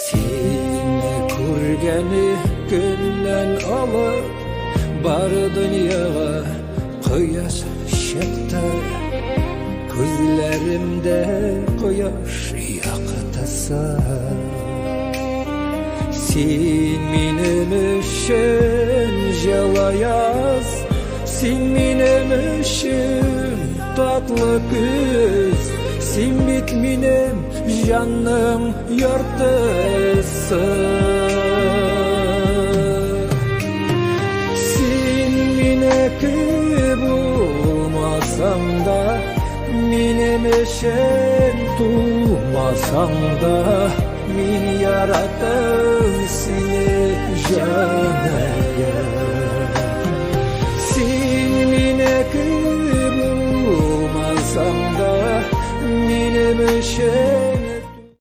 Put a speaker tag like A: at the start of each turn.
A: Сине күргәне көннән алып, бар дөньяга кояш чыкты. Күзләремдә кояш яктысы. Син минем өчен җылы яз, син минем өчен татлы көз, син бит минем җанның яртысы. Син минеке булмасаң да, минем өчен тумасаң да, мин яраттым сине, җанаем. Син минеке булмасаң да, минем өчен